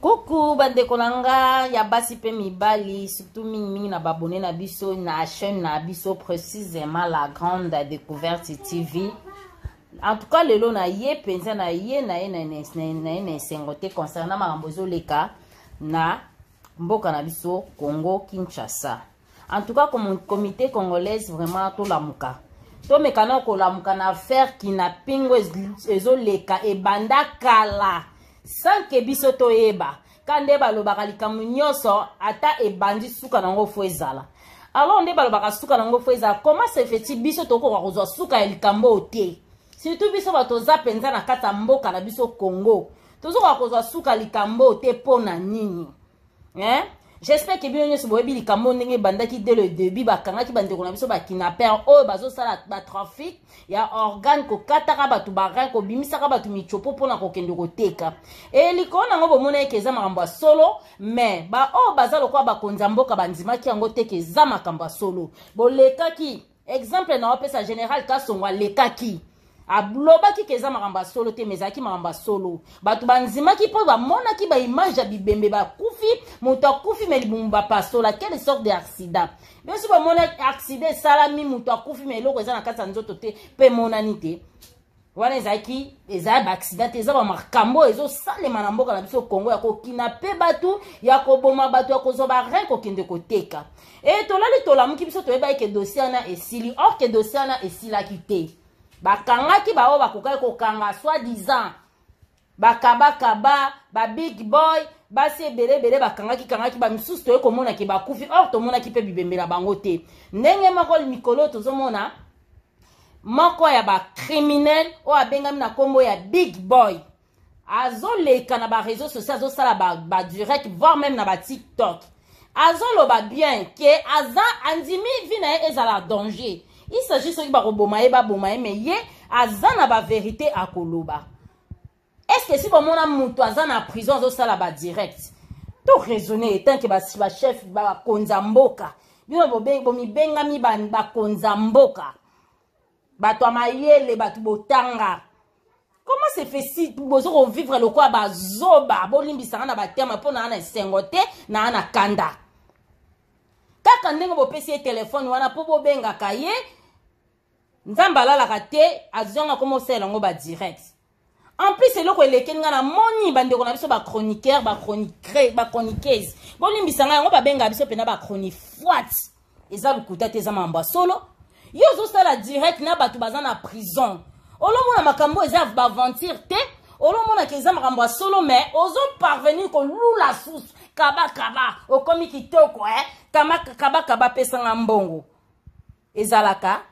Coucou bandeko na nga ya basi pe mibali surtout mingi mingi na babone na biso na chaîne na biso précisément la grande découverte TV. En tout cas lelo na ye penza na ye na ye na ye na esengo te concernant makambo ezoleka na mboka na biso Congo Kinshasa. En tout cas comité congolaise vraiment tolamuka. Tomeka na kolamuka na affaire kidnapping ezoleka ebanda kala sans que biso toyeba. Ka nde balobaka likambo nyonso ata ebandi suka nango fo ezala. Alors nde balobaka suka nango fo ezala, comment se fait-il biso tokoka kozwa suka ya likambo oyo te? Surtout biso bato toza mpenza na kati ya mboka na biso Congo, tozokoka kozwa suka likambo oyo te mpo na nini? Hein? J'espère que bino nyonso boyebi likambo ndenge ebandaki dès le début, bakangaki bandeko na biso ba kidnappeurs oyo bazosala ba trafic ya organe, kokataka bato ba rein, kobimisaka bato michopo mpona kokende koteka. E likolo nango bomona eke eza makambo ya solo, mais ba oyo baza lokola bakonzi ya mboka bandimaki yango te ke eza makambo ya solo. Bolekaki exemple na opesa général Kasongo alekaki alobaki ke eza makambo ya solo te, mais ezalaki makambo ya solo. Bato bandimaki mpo bamonaki ba image ya bibembe bakufi, moto akufi mais libumu bapasola. Quelle sorte de accident? Biso bamona accident esalami, moto akufi mais eloko eza na kati ya nzoto te mpe emonani te. Wana ezalaki eza ba accident te, eza ba makambo oyo ezosalema na mboka na biso Congo ya kokinape bato, ya koboma bato, ya kozwa ba rein kokende koteka. E tolali tolamuki biso toyebaki ke dossier wana esili, or ke dossier wana esilaki te. Bakangaki baoyo bakokaki kokanga soi-disant bakabakaba ba big boy, basi ebele ebele bakangaki kangaki, ba misusu toye komona ke bakufi, or tomonaki mpe bibembe na bango te. Ndenge moko mikolo tozomona moko ya ba criminel oyo abengami na kombo ya big boy azoleka na ba réseaux sociaux, azosala ba direct, voire même na ba TikTok, azoloba bien ke aza andimi vie na ye ezala danger. Il s'agit soki bakoboma ye baboma ye, mais ye aza na ba vérité akoloba. Est-ce que si bomona moto aza na prison azosala ba direct, to raisonner etant que ba chef bakonza mboka, bino bomibengami bakonza mboka, bato ya mayele, bato botanga, comment se fait-il bozo kovivre lokola bazoba? Bolimbisanga na baterme mpo na na esengo te, na na kanda. Kaka ndenge bopesi ye telefone wana mpo bobengaka ye, Nzambe alalaka te, azonga koma osalela yango ba direct. En plus eloko elekeli nga na moni bandeko na biso ba chroniqueur, ba chroniqueur, ba chroniqueuse, bolimbisa nga yango babengaka biso mpena ba chronifoite. Eza lokuta te, eza mambo ya solo. Yo ozosala direct na bato baza na prison, olomona makambo eza ba aventure te, olomonaka eza makambo ya solo, mais ozo parvenir kolula susu kaba kaba, okomi kitoko, eh? Kama, kaba kaba, pesanga mbongo ezalaka,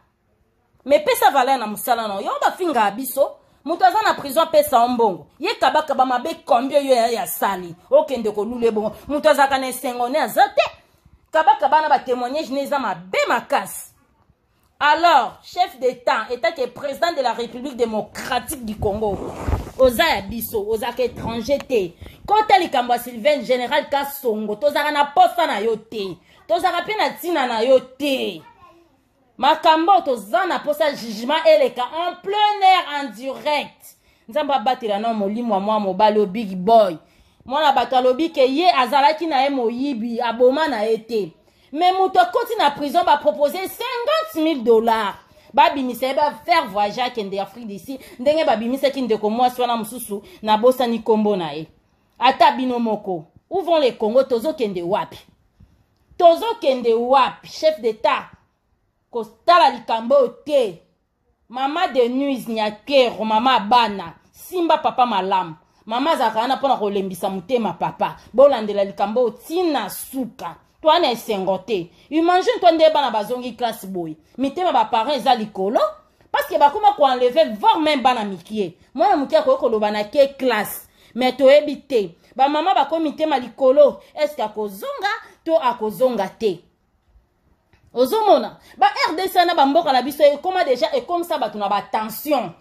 mais pesa valeur na mosala na yo. Bafingaka biso, moto aza na prison apesa yo mbongo, ye kabakaba mabe combien yo ya sali, okende kolula ebongo. Moto azalaka na esengo ne aza te, kabakaba na batémoignage ne eza mabe makasi. Alors chef d'État, état que président de la République démocratique du Congo, oza ya biso, ozalaka étranger te. Kota likambo ya Sylvain Général Kasongo, tozalaka na posa na yo te, tozalaka mpe na ntina na yo te. Makambo toza na posa jugement eleka en plein air, en direct. Nzambe abatela na molimo ya mwa mobali oyo big boy, mwana bato alobi ke ye azalaki na ye moyibi, aboma na ye te, mais moto akoti na prison bapropose 50 000 $ babimisa ye, bafaire voyage akende Afrique d'ici, ndenge babimisaki ndeko mwasi wana mosusu, nabosani nkombo na ye. Ata bino moko, où vont les Congo? Tozokende wapi? Tozokende wapi? Chef d'État kotala likambo oyo te. Mama Denise Nyakero, mama bana, simba papa malamu. Mama azalaka wana mpona kolembisa motema papa. Bolandela likambo oyo ntina suka. Twana esengo te. Imagine toi nde bana bazongi classe boye, mitema baparent eza likolo parce que bakoma koenlever, voire même bana mikie. Mwana moke akoki koloba na ke classe, mais toyebi te. Bamama bakomi mitema likolo, est-ce akozonga to akozonga te? Ozomona ba RDC na bamboka na biso ekoma déjà ekomisa bato na batension.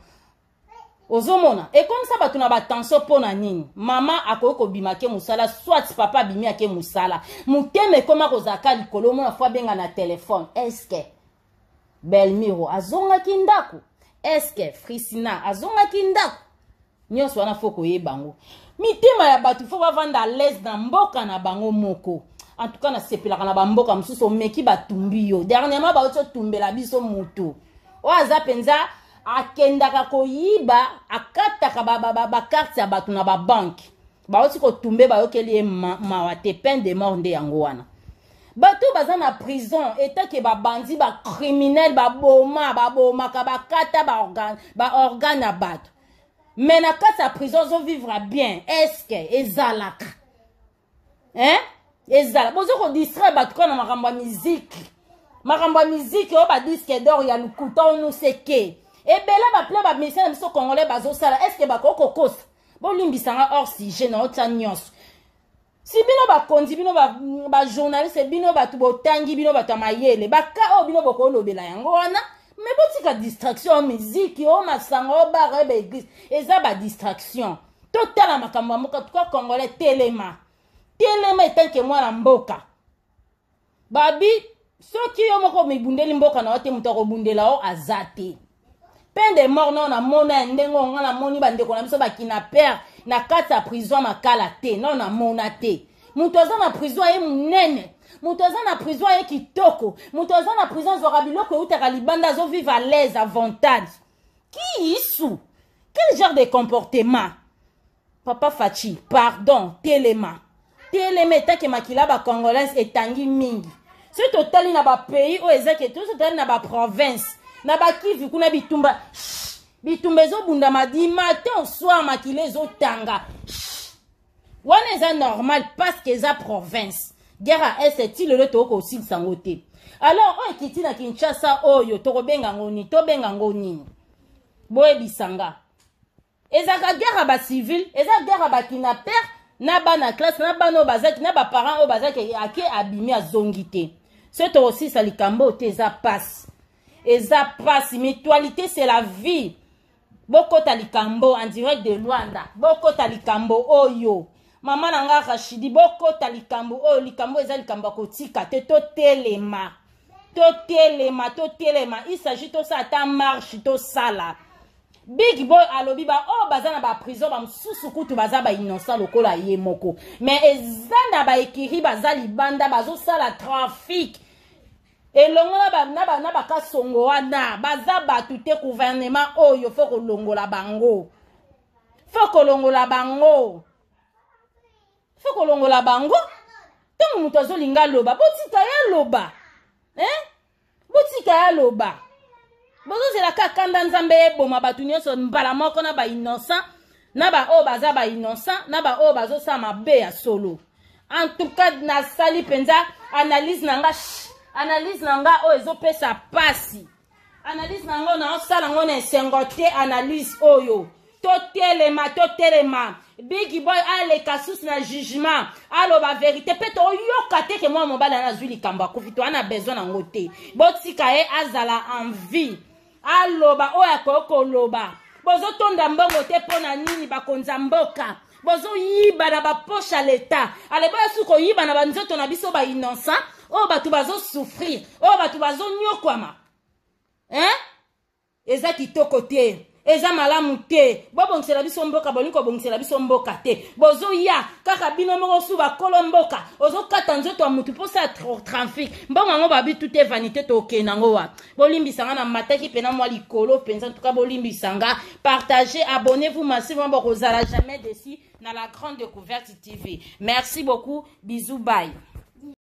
Ozomona ekomisa bato na batension mpo na nini? Mama akoki kobima ke mosala, soit papa abimi ake mosala, motema ekoma kozalaka likolo. Omona fo abenga na telefone, est-ce Belmiro azongaki ndako? Est-ce Frisina azongaki ndako? Nyonso wana fo koyeba yango. Mitema ya bato fo bavanda à l'aise na mboka na bango moko. En tout cas nasepelaka na bamboka mosusu, omeki batumbi yo. Dernièrement bauti otumbela biso motu oyo aza mpenza akendaka koyiba, akataka bakarte ya bato na babanke. Bauti kotumbe, bayokeli ye mawa te, peine de mort nde yango wana. Bato baza na prison etake babandi bacriminel, baboma, babomaka, bakata baorgane ya bato, mais na kati ya prison azovivre bien. Est-ce ezalaka, hein? Ezala boza kodistraire bato kaka na makambo ya miziki, makambo ya miziki oyo, badisque d'or ya lokuta onuseke ebele, baplein bamusicien na biso congolais bazosala. Est-ce bakoki kokosa? Bolimbisanga, hors sujet na otya nyonso. Si bino bakonzi, bino bajournaliste, ba bino bato botangi, bino bato ya mayele, baka oyo bino bokolobela yango wana. Me botika distraction oyo, miziki oyo, masanga oyo, bar oyo, baeglise, eza badistraction. Totala makambo ya mboka. Tuka congolais, telema, telema etanke mwana mboka. Babi soki yo moko mibundeli mboka na yo te, moto akobundela yo aza te. Peine de mort nao namona ya ndenge oyo nga namoni bandeko na biso bakidnapper na kati ya prison Makala te. Nao namona te. Moto aza na prison aye monene, moto aza na prison aye kitoko, moto aza na prison azwaka biloko eutaka libanda, azovivre à l'aise, avantage kiisu. Quel genre de comportement? Papa Fatshi, pardon, telema, telema etake makila bacongolais etangi mingi. Soki totali na bapays oyo ezaki, soki totali na baprovince, na bakivu kuna, bitumba, bitumba ezobundama du matin au soir, makila ezotanga. Wana eza normal parce que eza province. Guerre ya Est ti lelo tokoki kosilisa yango te. Alors oyo ekiti na Kinshasa oyo, tokobenga yango nini? Tobenga yango nini? Boyebisanga. Ezalaka guerre ya bacivile, eza guerre ya bakidnapper na bana classe, na bana oyo bazaki na baparent oyo bazaki, ake abimi azongi te. Soki tokosilisa likambo oyo te, eza pasi, eza pasi. Mutualité, c'est la vie. Bokota likambo en direct de Luanda, bokota likambo oyo. Mama na nga Rachidi, bokota likambo oyo. Likambo eza likambo ya kotika te. Totelema, totelema, totelema. Il s'agit tosala ata marche, tosala. Big Boy alobi baoyo baza na baprison, bamosusu kutu baza bainnocent lokola ye moko, mais eza na baekiri baza libanda, bazosala trafic elongo na bakasongo wana. Baza bato te. Gouvernement oyo fo kolongola bango, fo kolongola bango, fo kolongola bango. Ntango moto azolinga aloba, botika ye aloba, eh? Botika ye aloba. Bozozela kaka kanda Nzambe eboma bato nyonso mbala moko, na bainnocent, na baoyo baza bainnocent, na baoyo bazosala mabe ya solo. En tout cas nasali mpenza analyse na nga, analyse na nga oyo ezopesa pasi. Analyse na yango naosala yango na esengo te. Analyse oyo, totelema, totelema. Big Boy aleka susu na jugement, aloba vérité mpe toyoka te ke mwana mobali ana azwi likambo akufi. To ana besoin nango te. Botika ye azala en vie, aloba oyo akoki koloba. Bozotonda mbongo te mpo na nini? Bakonza mboka bozoyiba na bapoche ya leta. Ale boya su koyiba na banzoto na biso bainnocent oyo bato bazosouffrir, oyo bato bazonyokwama, hein? Eza kitoko te, eza malamu te. Bobongisela biso mboka, bolingi kobongisela biso mboka te. Bozoya kaka bino moko su bakolo mboka, ozokata nzoto ya mutu mposa trafic mbongo yango. Babi tout est vanité, tokende yango wapi? Bolimbisanga, na mataki mpena mwa likolo mpenza. Ntuka bolimbisanga. Partagez, abonnez-vous massivement, bokozala jamais déçu na La Grande Découverte TV. Merci beaucoup, bisous, bye.